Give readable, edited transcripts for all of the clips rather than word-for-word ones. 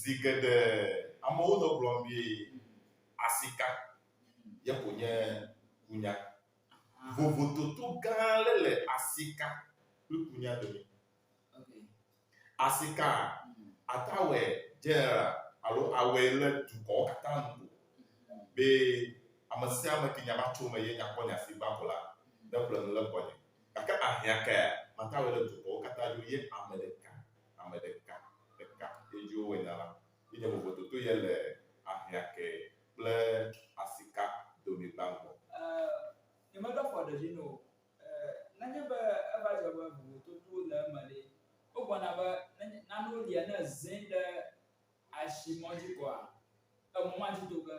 Zi geɖe amewo nɔ gblɔm be asika ye ko nye kunya. Vovototo gã aɖe le asika kple kunya dome. Asika ate awɔe general alo awɔe le dukɔwo katã nu ko be ame sia ame ke nya va tso eme ye nya kpɔ nya si gbã ko la, neƒle nu le gbɔnye. Gake ahiã kea, mate awɔe le dukɔwo katã dzi o ye ame ɖeka, ame ɖeka, ɖeka ye dzi wowɔe na la. Ye nye vovototo ye le ahiã ke kple asika dome gbãgbɔ. Nyemeɖo afɔ ɖe dzi no o. Nenye be eva dzɔ be vovototo le eme ɖe, wogblɔna be ne nanewo lia ne èzẽ ɖe asimɔ dzi koa, emɔ ma dzi to ge.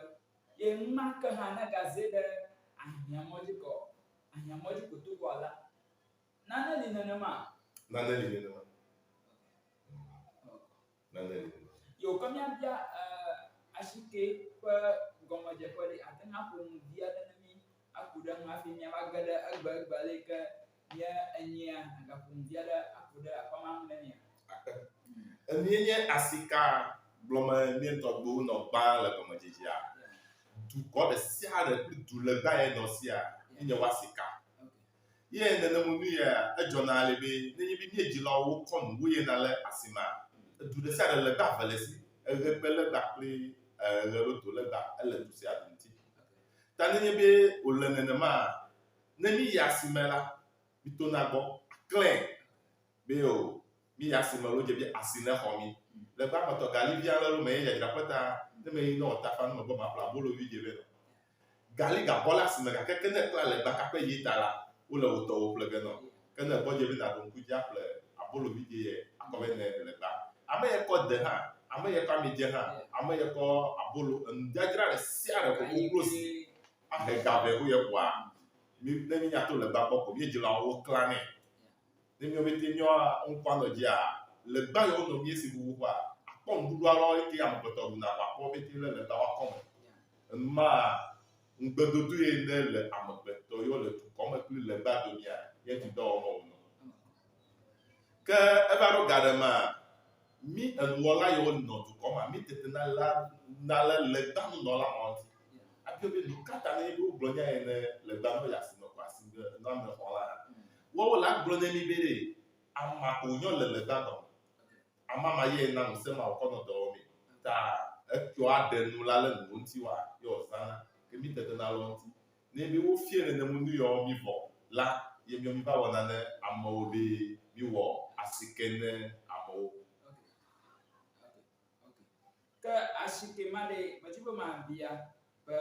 Ye nu ma ke hã ne egazẽ ɖe ahiãmɔ dzi kɔ, ahiãmɔ dzi ko to koa la, nane li nenema? Nane li nenema. Nane li nenema. Yo, ke míabia asike ƒe gɔmedzeƒe ɖe, àte ŋu aƒo nu vi aɖe ne mí aku ɖe eŋu hafi míava ge ɖe egbegbe ale yi ke nye enyia, nàgaƒo nu vi aɖe aku ɖe akpa ma ŋu ne mía? Akpe. Enue nye asika gblɔ me mía tɔgbuiwo nɔ gbã le gɔmedzedzea. Dukɔ ɖe sia ɖe kple du legba ye nɔ sia ye nye woasika. Ye nenem nu ya edzɔna ale be nenye be mía dzilawo wokɔ nu woyina le asimea, edu ɖe sia ɖe legba eve le esi, eɣe kple legba kple eɣe ɖoto legba ele du sia du ŋuti. Ta nenye be wòle nenemaa, ne míyi asime la, mítona gbɔ aklãe be o míyi asime loo dze be asi nexɔ mí. Le ƒe ametɔ gali vi aɖe loo meye dzadzraƒe ta ne meyi ne wòtafa nu megbɔ maƒle abolo vi dze vɛ nɔ. Gali gabɔ le asime gake ke ne èkla legba kaƒe ɣi ta la, wole wò tɔwò ƒle ge nɔ. Ke ne ègbɔ dze be nàɖo ŋku dzi aƒle abolo vi dze yɛ akɔ vɛ ne legba. Ame yɛ kɔ de hã, ame yɛ kɔ ami dze hã, ame yɛ kɔ abolo, enudzadzra ɖe sia ɖe kokoklosi ahe ga vɛ ho yɛ kpoa, mí ne mínya to legba gbɔ ko mía dzilawo woklãnɛ. Ne míawo pɛtɛ míawo ŋkɔa nɔ dzia, legba yiwo nɔ mía si xoxoxoa, akpɔ nuɖuɖu alewo eke amegbetɔ ɖuna vɔ akpɔ wo pɛtɛ le legba ƒe akɔme. Enu ma ŋugbedodo ye ne le amegbetɔ yiwo le dukɔ me kple legba domea, ye ŋuti dɔ wɔm wònɔ. Ke eva ɖo ga ɖe mea, mí enuwɔla yiwo nɔ dukɔ mea, mí tetena la na le legba nunɔla ma ŋuti. Abiɔ be nu ka ta nenye be wogblɔ nya ye ne legba nɔ yi asime ko asi nɔ ame xɔ la, woawo la gblɔ ne mí be ɖe ama ko wònyɔ le legba gɔme. Ama ma ye na ŋusẽ ma wòkɔ nɔ dɔ wɔmee. Ta etsɔ aɖe nu la le nuwo ŋuti wa ye wòzãna. Ke mí tetena le wo ŋuti. Ne be wofia nenem nu yawo mí vɔ la, ye míawo míva wɔna ne amewo be míwɔ asike ne amewo. Ke asike ma ɖe, medi be mabia be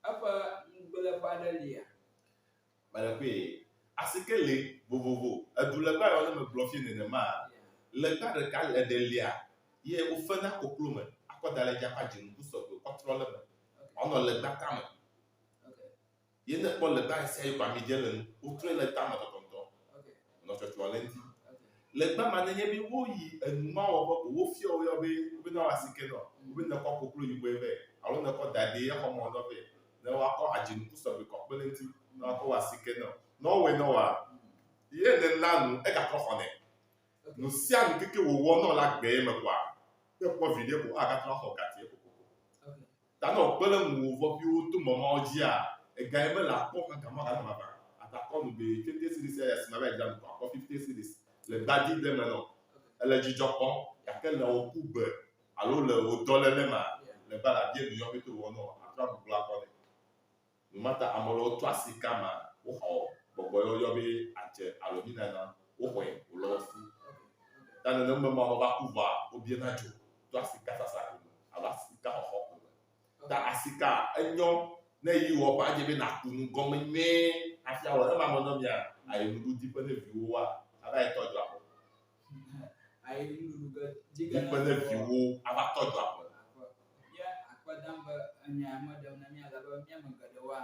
eƒe nugblẽƒe aɖe lia? Mele kpɔe. Asike li vovovo. Edu legba yawo ne megblɔ fie nenema, legba ɖeka le ɖe lia ye wofena koklo me akɔ da ɖe edzi akɔ adzinuku sɔgbe kɔ trɔ le eme. Wòanɔ legba tame. Ye ne ekpɔ legba ɣesiaɣi ko ami dze le enu, wotrɔe le tame tɔtɔŋtɔ. Nɔ tsɔtsɔ le eŋuti. Legba ma nenye be woyi enu ma wɔƒe ko wofia wo yɔ be wobe ne woawɔ asike nɔ, wobe ne kɔ koklo yibɔe vɛ alo ne kɔ daɖɛ ye xɔmɔ nɔ vɛ ne woakɔ adzinuku sɔgbe kɔ kpe ɖe eŋuti ne woakɔ wɔ asike nɔ. Ne wowɔe nɔ woa, ye nena nu egatrɔ xɔnɛ. Nu sia nu keke wòwɔ nɔ le agbe me koa, ne ekpɔ viɖe ko agatrɔ axɔ gatie kokoko. Ta ne wòkpe ɖe ŋuwò vɔ ƒi woto mɔ mawo dzia, ega ye mele akpɔ hã gamɔ ganɔ vava. Ate akɔ nu be 20 cedis eya si mava yi dzra nu ko akpɔ 50 cedis le gbadi ɖe me nɔ. Ele dzidzɔ kpɔm gake le wò ku gbe alo le wò dɔléle mea, le va le abie nu yɔ pɛtɛ wòwɔ nɔ atrɔ agbugbɔ akɔ nɛ. No mata ame ɖewo trɔ asi kama woxɔ gbɔgbɔyɔyɔ be adze alo nunana woxɔe wòlɔ wo si. Ta nenem me ma va ku vɔa wobiana dzo to asikasasa ko me alo asikaxɔxɔ ko me. Ta asika enyɔ ne yi wɔ ƒe adze be nàku nu gɔme nyuie hafi awɔ ema me nɔ mia ayi nuɖuɖu diƒe ne viwòwoa ava yi tɔ dzo aƒe. Diƒe ne viwò ava tɔ dzo aƒe. Ye akpe dam be enya ya meɖem na mí ale be mía ame geɖewoa,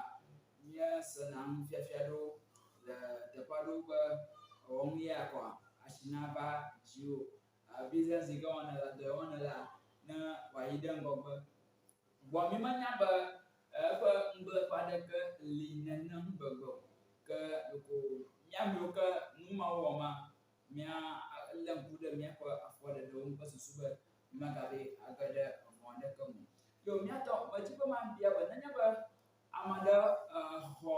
míesena nufiafia aɖewo le teƒe aɖewo be ewɔ nu ya kɔa, asi nava dziwò. Business yi ke wɔm nèle, dɔ yi wɔm nèlea, ne wòayi ɖe ŋgɔgbe. Vɔ mímenya be eƒe ŋugblẽƒe aɖeke li nenem gbegbe o. Ke ɖeko mía ame yiwo ke nu mawo wɔma, míalé ŋku ɖe míaƒe afɔɖeɖewo ŋu kple susu be. Mímagava age ɖe vɔ̃ aɖeke me o. Yo, míatɔ, medi be mabia be nenye be ame aɖe xɔ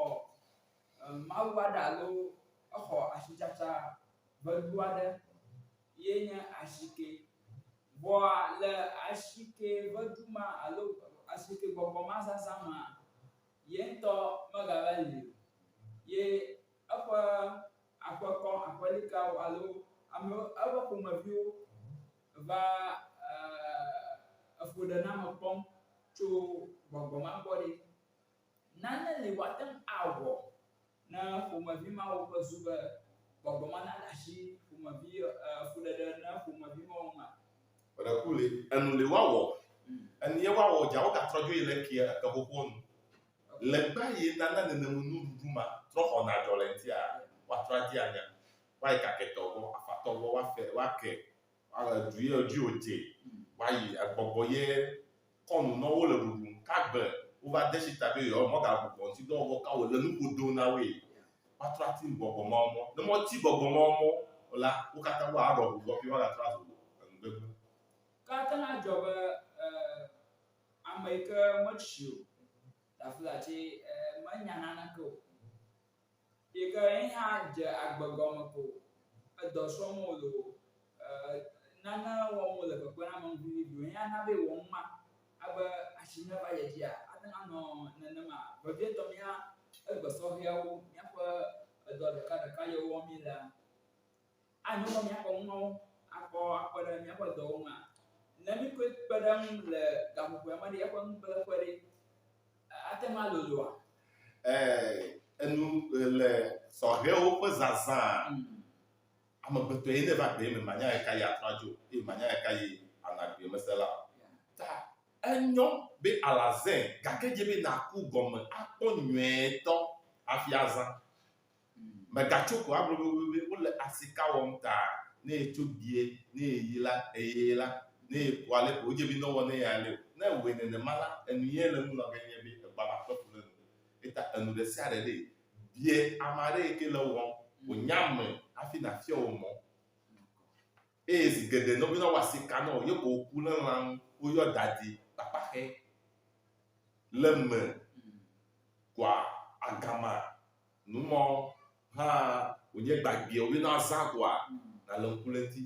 Mawu aɖe alo exɔ asitsatsa vedu aɖe ye nye asike. Vɔa le asike vedu ma alo asike gbɔgbɔ ma zazã mea, ye ŋutɔ megava li o. Ye eƒe aƒekɔ, aƒelikawo alo amewo eƒe ƒomeviwo va efuɖename kpɔm tso gbɔgbɔ ma gbɔ ɖi. Nane li woate ŋu awɔ ne ƒomevi mawo ƒe zu be gbɔgbɔ ma nade asi ƒomevi fuɖeɖe ne ƒomevi mawo mea? Ɖeku li, enu li woawɔ. Enu ye woawɔ dza wogatrɔ dzo yi le kia eke xoxoa nu. Legba yi nana nenem nuɖuɖu ma trɔ xɔna dzɔ le ŋutia, woatrɔ adi anya. Woayi kakɛtɔ gbɔ, afatɔ gbɔ, woafe, woake, woale du ye dzi wòdze, woayi egbɔgbɔ ye kɔ nu nɔ wo le ɖuɖum. Kagbe wova de shi ta be yewoa mɔgagbugbɔ ŋuti dɔ wɔ ka wòle nu ƒo dom na woe. Woatrɔ ati gbɔgbɔ mawo mɔ. Ne mɔti gbɔgbɔ mawo mɔ o la, wo katã woaɖɔ ʋu vɔ ƒe woagatrɔ azu enu gbegblẽ. Ke ate ŋu adzɔ be ame yi ke metsi o, taflatse menya naneke o, yi ke ye hã dze agbe gɔme ko, edɔ srɔ̃m wòle o, nane wɔm wòle kpekpeɖeŋu vivivi o, ye hã na be yewɔ nu ma abe asi neva ye dzia, ate ŋu anɔ nenema. Vevietɔ mía egbe sɔhɛawo, míaƒe edɔ ɖekaɖeka yiwo wɔm míelea, Anyo be míakpɔ nu mawo akpɔ akpe ɖe míaƒe dɔwo ŋua? Ne míkɔe kpe ɖe eŋu le gaƒoƒoa me ɖe, eƒe nugblẽƒe ɖe, ate ŋu aloloa? Ɛɛ, enu le sɔhɛwo ƒe zazã, amegbetɔe ne va gbe me, manya ɣekaɣi atrɔ adzo eye manya ɣekaɣi anɔ agbe me se la o. Ta enyo be alazãe gake dze be nàku gɔme akpɔ nyuietɔ hafi azã. Mègatso ko agblɔ be be wole asika wɔm ta ne etso bie, ne eyi la, eye la, ne eku ale ko wodze be newɔ ne ya ale o. Ne ewɔe nenema la, enu ye le ŋu nɔ ge nye be egbɔ ava kpe fu le nu. Eta enu ɖe sia ɖe ɖe, bie ame aɖe yi ke le ewɔm wònya ame hafi nàfia wò mɔ. Eye zi geɖe ne wobena woa sika na wò ye ko woku le lã ŋu, woyɔ dadi kpakpaxɛ le eme koa agama numɔ hã wònye gbagbea wobena azã koa nàle ŋku le eŋuti.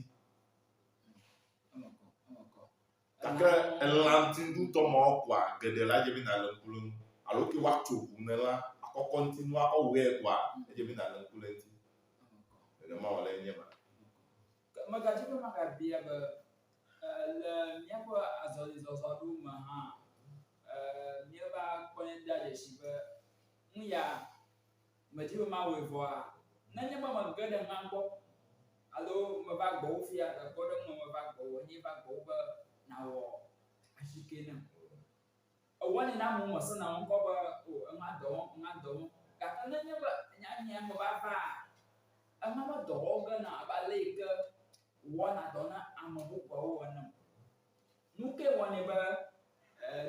Gake elã ŋutinuɖutɔ mawo koa geɖe la edze be nàle ŋku le eŋu. Alo ke woatso ʋu ne lã akɔkɔ ŋutinu akɔ wɔe koa edze be nàle ŋku le eŋuti. Nenema wòle nye ma. Ke megadzi be magabia be, le míaƒe azɔlizɔzɔ aɖewo me hã, míeva kpɔnɛ dea dzesi be nu ya medi be mawɔe vɔa, nenye be mege ɖe nua gbɔ alo meva gbɔwò fia, le kpɔɖeŋu me meva gbɔwò, enye va gbɔwò be nàwɔ asike nam. Ewɔnɛ na amewo mesena wo ŋkɔ be o enua dɔ wɔm, enua dɔ wɔm. Gake nenye be nyanyuia me va vaa, ema me dɔ wɔ ge na abe ale yi ke wɔna dɔ na ame bubuawo ene o. Nu kae wɔnɛ be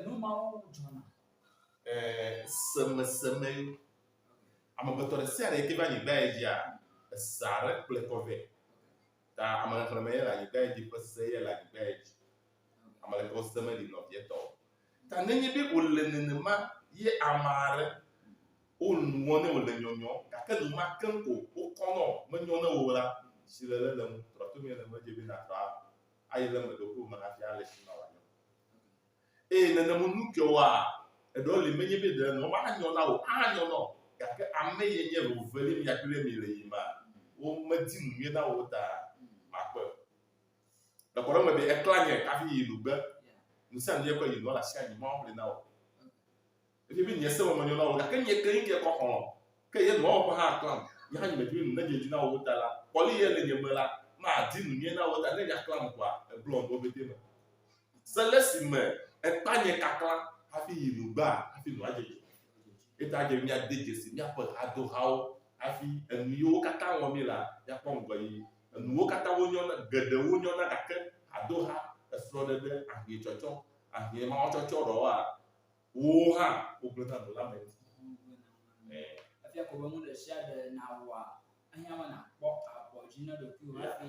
nu mawo dzɔna? Semeseme ye. Amegbetɔ ɖe sia ɖe yi ke va anyigba ya dzia, ese aɖe kplɔe kɔ vɛ. Ta ame xexlẽme ye le anyigba ya dzi ƒe se ye le anyigba ya dzi. Ame ɖeke wo se meli nɔvia tɔ o. Ta nenye be wòle nenema ye ame aɖe wo nu wɔm ne wòle nyɔnyɔ gake nu ma keŋ ko wokɔ nɔ menyɔ ne wò la, tsilele le ŋu, trɔtomee le ŋu edze be nàtrɔ ayi le eme ɖokuiwò me hafi ale tsi ma wòanyɔ. Eye nenem nu kewoa, eɖewo li menye be ɖe nua manyɔ na wò, anyɔ na wò gake ame ye nye veli mia kple mi le yiyima, womedi nu nyui na wò ta màkpɔe o. Le kpɔɖeŋu me be eklã nye hafi yi nugbe. Nu sia nu ye kɔ yi nua le asi anyi mawo ƒle na wò. Efia be nye se me menyo na wò gake nye ke ŋke kɔ xɔlɔ̃. Ke ye nua wɔƒe hã klãm. Nye hã nyemedi be nu nedze edzi na wò ta la, kɔli ye le nye me la, madi nu nyui na wò ta ne nya klãm koa, egblɔ ŋdɔ pɛtɛ me. Se le si me ekpa nye kaklã hafi yi nugbea hafi nua dze edzi. Eta dze míade dzesi míaƒe hadohawo hafi enu yiwo katã wɔm míelea, míakpɔ ŋgɔyiyi. Enuwo katã wonyɔna, geɖewo nyɔna gake hadoha, esrɔ̃ɖeɖe, ahiãtsɔtsɔ, ahiã mawɔtsɔtsɔ ɖewoa, wowo hã wogblẽna nu le ame ŋuti. Ɛɛ. Efia ko be nu ɖe sia ɖe nàwɔa, ehiã be nàkpɔ abɔ dzi na ɖokuiwò hafi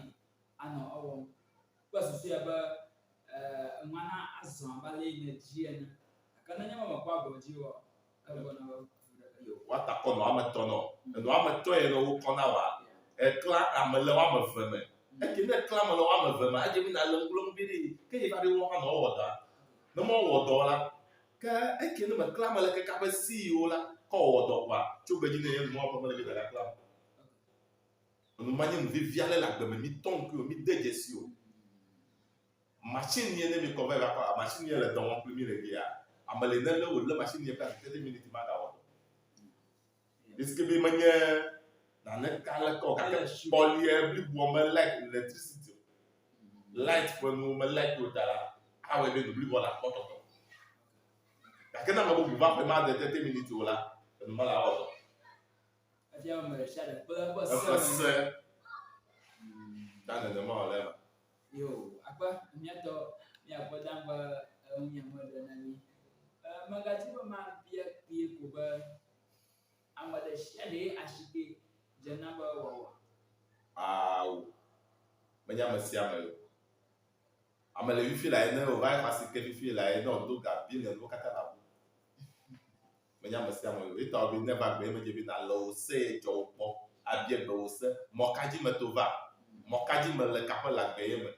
anɔ ewɔm. Kple susu ya be. Enua na azɔ abe ale yi nèdi ene. Gake nenye be mèkpɔ agbɔ dzi oa, egblɔna be fu ɖe eye wò. Woata kɔ nɔ ame tɔ nɔ. Enɔ ame tɔ ye nɔ wokɔ na wa. Eklã ame le woame ve me. Eke ne eklã ame le woame ve mea, edze be na le ŋglo ŋu viɖe. Ke ye va ɖe wɔ hã nɔ ewɔ dɔa. Ne mewɔ dɔ la, ke eke ne meklã ame le keke abe CEO la, ke wòwɔ dɔ kɔa, tso gbe dzi ne ye numɔ ƒe mele be dada klã ame. Enu ma nye nu vevi ale le agbe me, mi tɔ ŋkui o, mi de dzesi o. Machine ye ne mi kɔ va yi va kɔ, machine ye le dɔ wɔm kpli mi le fia, ame li ne lé wò lé machine ye ƒe asi 30 minutes ma gawɔ dɔ. Risque be menye naneke aleke o gake kpɔlie bliboa me like electricity o. Light ƒe nuwo me like o ta la, awɔe be nu bliboa la kpɔ tɔtɔ. Gake ne ame bubu va ƒe ma de 30 minutes o la, enu ma la wɔ dɔ. Efia ame ɖe sia ɖe kple eƒe se. Eƒe se. Ta nenema wòle ema. Yo, akpe míatɔ míakpɔ dam be enu nye me ɖe na mí. Megadzi be mabia kpuie ko be ame ɖe sia ɖee asike dze na be wòawɔ. Ao, menye ame sia ame o. Ame le fifi lae ne wòva xɔ asike fifi lae ne wòdo ga biliɔn wo katã le abu. Menye ame sia ame o. Etɔ be ne va gbe me dze be na le wò se ye dzɔ wò kpɔ. Abia gbe wò se. Mɔ ka dzi meto va? Mɔ ka dzi mele kaƒe le agbe ye me?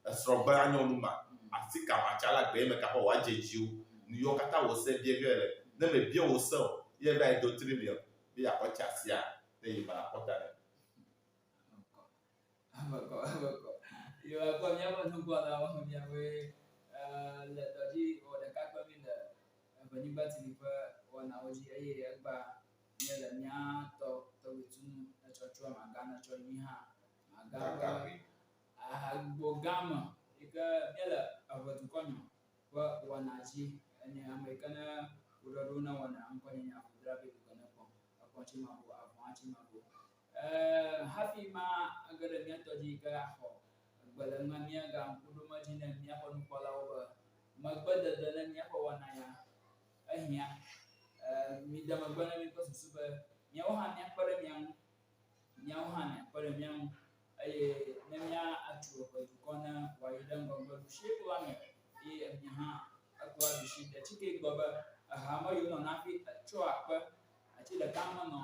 Esrɔ̃ gbe anyɔ nu ma? Asi ka matsa le agbe ye me kaƒe wòadze dziwò? Nu yiwo katã wò se bia ge le. Ne mebia wò se o, ye va yi do trillion be yeakɔ tsi asia, ne yi me akpɔ ta nɛ. Ame kɔ, ame kɔ. Yi akpɔ míaƒe nukpɔlawo míawoe le dɔ dzi wɔ ɖeka kple mí le Evenyigba TV ƒe wɔnawo dzi eye egbea míele mía tɔ tɔgbi tunu etsɔ tso amagã netsɔ nyi hã amagã ƒe ahagbo gã me yi ke míele eʋedukɔ nyɔ ƒe wɔna dzi. Enye ame yi ke ne woɖɔɖo ne wɔna ŋkɔ nye nye Avudravi Ɖuke ne kpɔ ekpɔ tsi mavo avɔa tsi mavo. Eee hafi ma age ɖe mía tɔ dzi yi ke axɔ egbe le nua míaga ŋku ɖom edzi ne míaƒe nukpɔlawo be megbedede ne míaƒe wɔna ya ehiã. Eee mide megbe ne míkpɔ susu be míawo hã míakpe ɖe mía ŋu. Míawo hã míakpe ɖe mía ŋu eye ne míatu eƒe dukɔ ne wòayi ɖe ŋgɔgbe ɖusi kple ame eye emia hã ekplɔ ɖusi. Ɖetsike gblɔ be eha me yiwo nɔna hafi etsɔ akpe Ati ɖeka menɔ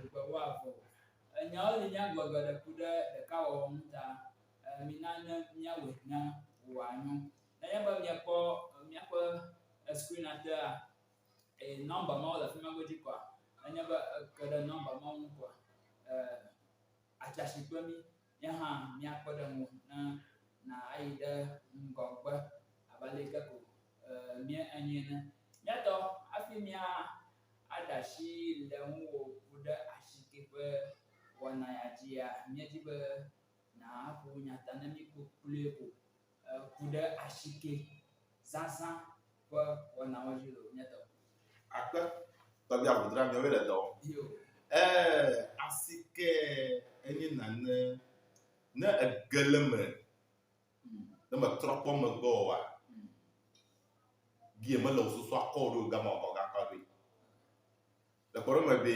gbe wuieve o. Enyawo li míagblɔ geɖe ku ɖe ɖekawɔwɔ ŋu ta mina ne míawɔe ne wòanyo. Nenye be miekpɔ míaƒe screen-a tea, nɔmba mawo le fi ma godzi kɔa, nenye be eke ɖe nɔmba mawo ŋu kɔa, atsi asi kple mí, míawo hã míakpe ɖe ŋuwò ne nàyi ɖe ŋgɔgbe abe ale yi ke ko mía enyi ene. Míatɔ hafi mía aɖe asi le ŋuwò ku ɖe asike ƒe wɔna ya dzia, míedi be nàƒo nya ta ne mí kpokploe ko ku ɖe asike zazã ƒe wɔnawo dzi loo míatɔ. Akpe tɔgbi aʋudra miawoe le dɔ wɔm. Yo. Ɛɛ asike enye nane ne ege le eme ne metrɔ kpɔ megbe oa, gie mele wò susua kɔ ɖo gama wòkɔ gakɔ ɖoe. Le kpɔɖeŋu me be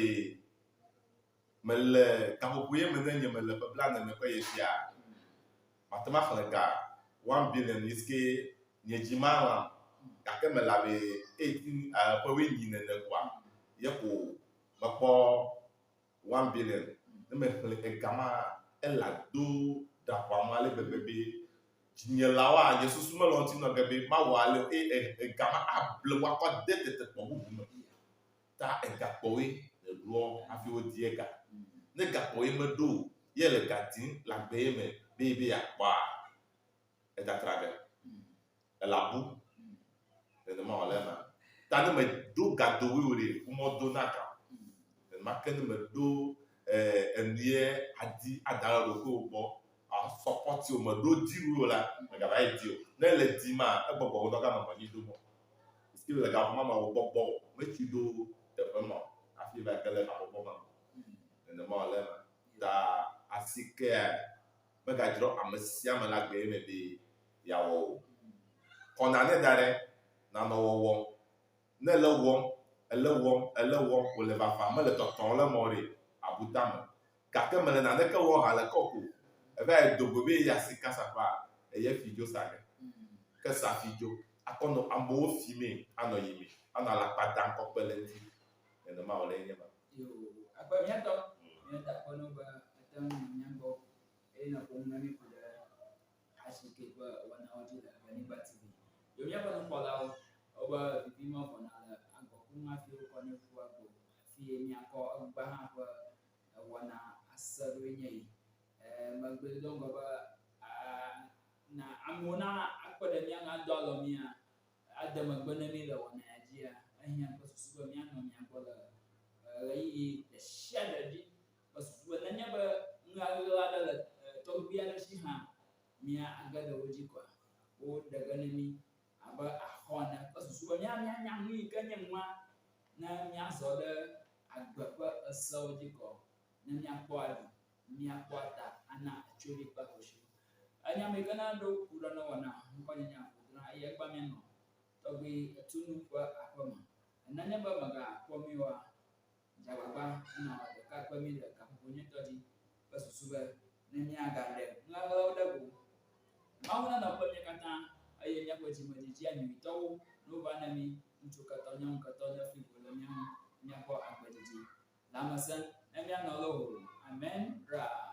mele gaƒoƒo ye me ne nye mele ƒe blaene me ƒe ye fia, mate ŋu axlẽ ga 1 billion yi si ke nye dzi malãm gake mele abe 18 ƒe wuienyi nene koa, ye ko mekpɔ 1 billion. Ne mexlẽ ega ma, ela do ɖaʋam ale gbegbe be dzinyelawoa, nye susu mele ŋuti nɔ ge be mawɔ ale o eye ega ma able woakɔ de tetekpɔ bubu me. Ta egakpɔwoe le ɖoɔ hafi wodi ega. Ne gakpɔwoe meɖo o, ye le ga dim le agbe ye me be yebe yeakpɔa, etatra ge. Ele abu. Nenema wòle ema. Ta ne meɖo gadowoe o ɖe, womɔ do na ga o. Nenema ke ne meɖo enu ye adi ada ɖe ɖokuiwò gbɔ, asɔpɔti o, meɖo di o la, megava yi di o. Ne ele di ma, egbɔgbɔ wò dɔ gama menyi ɖo mɔ. Puisque le gaxɔma me wò gbɔgbɔ metsi ɖo teƒe ma o hafi va yi ge le habɔbɔ ma me. Nenema wòle ema. Ta asikea megadzro ame sia ame le agbe ye me be yeawɔ o. Kɔ nane da ɖe nànɔ wɔwɔm. Ne èle wɔm, èle wɔm, èle wɔm wòle vavam, mele tɔtɔm le eme o ɖe, àbu tame. Gake mele naneke wɔm haɖeke o ko. Eva yi do go be yeyi asikasaƒea, eye fi dzo sa ge. Ke safi dzo akɔ nɔ amewo fimee anɔ yimee, anɔ alakpa dam kɔ kpe ɖe eŋuti. Nenema wòle nye ma. Yo, akpe míatɔ, míada akpe na wò be ète ŋu nɔ mía gbɔ eye nèƒo nu na mí ku ɖe HK ƒe wɔnawo dzi le Evenyigba TV. Yo, míaƒe nukpɔlawo, wobe vivi mevɔna le agɔku ŋu hafi wokɔnɛ ƒua gbo hafi míakɔ egbea hã ƒe wɔna ase ɖoe nye yi. Megblɔe do ŋgɔ be na amewo na akpe ɖe mía ŋu ado alɔ mía, ade megbe ne mí le wɔna ya dzia, ehiã kple susu be míanɔ mia gbɔ le ɣeyiɣi ɖe sia ɖe dzi. Kple susu be nenye be nu ɣaɣla aɖe le tɔgbui aɖe si hã, mía age ɖe wo dzi kɔa, woɖe ge ne mí abe axɔ ene. Kple susu be mía míanya nu yi ke nye nua ne míazɔ ɖe agbe ƒe esewo dzi kɔ ne míakpɔ aɖu, míakpɔ ata ana etsyɔvi kple ahosiwo. Enya ame yi ke na ɖo ku ɖe ne wɔna ŋkɔnye nye Aƒodra eye egbea míanɔ tɔgbui Etunu ƒe aƒe me. Nenye be mègakpɔ mí oa, dze agbagba ne nàwɔ ɖeka kple mí le gaƒoƒo nyuitɔ dzi kple susu be ne míagaɖe nuɣaɣlawo ɖe go. Mawu nanɔ kple mía katã eye míaƒe dzimedidia nyuitɔwo nova ne mí, ŋutsu ketɔ, nyɔnu ketɔ nefli vo le mía ŋu ne míakpɔ agbe didi. Lãmesẽ ne míanɔ loo. Amen. Ra.